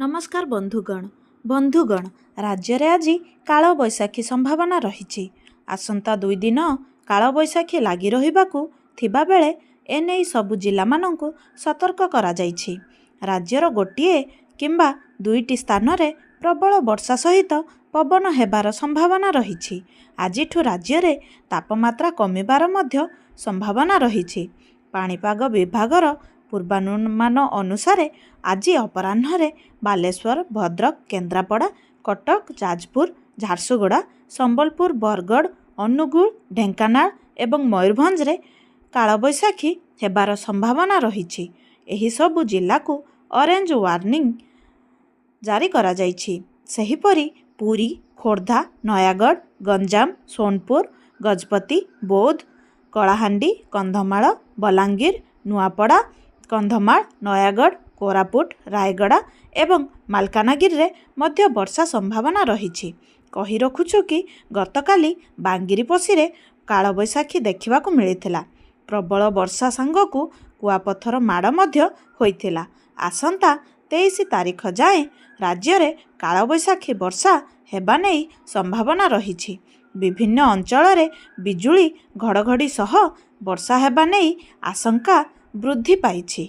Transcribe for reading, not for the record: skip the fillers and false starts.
ନମସ୍କାର ବନ୍ଧୁଗଣ। ବନ୍ଧୁଗଣ, ରାଜ୍ୟରେ ଆଜି କାଳବୈଶାଖୀ ସମ୍ଭାବନା ରହିଛି। ଆସନ୍ତା 2 ଦିନ କାଳବୈଶାଖୀ ଲାଗି ରହିବାକୁ ଥିବା ବେଳେ ଏନେଇ ସବୁ ଜିଲ୍ଲାମାନଙ୍କୁ ସତର୍କ କରାଯାଇଛି। ରାଜ୍ୟର ଗୋଟିଏ କିମ୍ବା ଦୁଇଟି ସ୍ଥାନରେ ପ୍ରବଳ ବର୍ଷା ସହିତ ପବନ ହେବାର ସମ୍ଭାବନା ରହିଛି। ଆଜିଠୁ ରାଜ୍ୟରେ ତାପମାତ୍ରା କମିବାର ମଧ୍ୟ ସମ୍ଭାବନା ରହିଛି। ପାଣିପାଗ ବିଭାଗର ପୂର୍ବାନୁମାନ ଅନୁସାରେ ଆଜି ଅପରାହ୍ନରେ ବାଲେଶ୍ୱର, ଭଦ୍ରକ, କେନ୍ଦ୍ରାପଡ଼ା, କଟକ, ଯାଜପୁର, ଝାରସୁଗୁଡ଼ା, ସମ୍ବଲପୁର, ବରଗଡ଼, ଅନୁଗୁଳ, ଢେଙ୍କାନାଳ ଏବଂ ମୟୂରଭଞ୍ଜରେ କାଳବୈଶାଖୀ ହେବାର ସମ୍ଭାବନା ରହିଛି। ଏହିସବୁ ଜିଲ୍ଲାକୁ ଅରେଞ୍ଜ ୱାର୍ଣ୍ଣିଂ ଜାରି କରାଯାଇଛି। ସେହିପରି ପୁରୀ, ଖୋର୍ଦ୍ଧା, ନୟାଗଡ଼, ଗଞ୍ଜାମ, ସୋନପୁର, ଗଜପତି, ବୌଦ୍ଧ, କଳାହାଣ୍ଡି, କନ୍ଧମାଳ, ବଲାଙ୍ଗୀର, ନୂଆପଡ଼ା, କନ୍ଧମାଳ, ନୟାଗଡ଼, କୋରାପୁଟ, ରାୟଗଡ଼ା ଏବଂ ମାଲକାନଗିରିରେ ମଧ୍ୟ ବର୍ଷା ସମ୍ଭାବନା ରହିଛି। କହି ରଖୁଛୁ କି, ଗତକାଲି ବାଙ୍ଗିରିପୋଷିରେ କାଳବୈଶାଖୀ ଦେଖିବାକୁ ମିଳିଥିଲା। ପ୍ରବଳ ବର୍ଷା ସାଙ୍ଗକୁ କୁଆପଥର ମାଡ଼ ମଧ୍ୟ ହୋଇଥିଲା। ଆସନ୍ତା 23 ତାରିଖ ଯାଏଁ ରାଜ୍ୟରେ କାଳବୈଶାଖୀ ବର୍ଷା ହେବା ନେଇ ସମ୍ଭାବନା ରହିଛି। ବିଭିନ୍ନ ଅଞ୍ଚଳରେ ବିଜୁଳି ଘଡ଼ଘଡ଼ି ସହ ବର୍ଷା ହେବା ନେଇ ଆଶଙ୍କା ବୃଦ୍ଧି ପାଇଛି।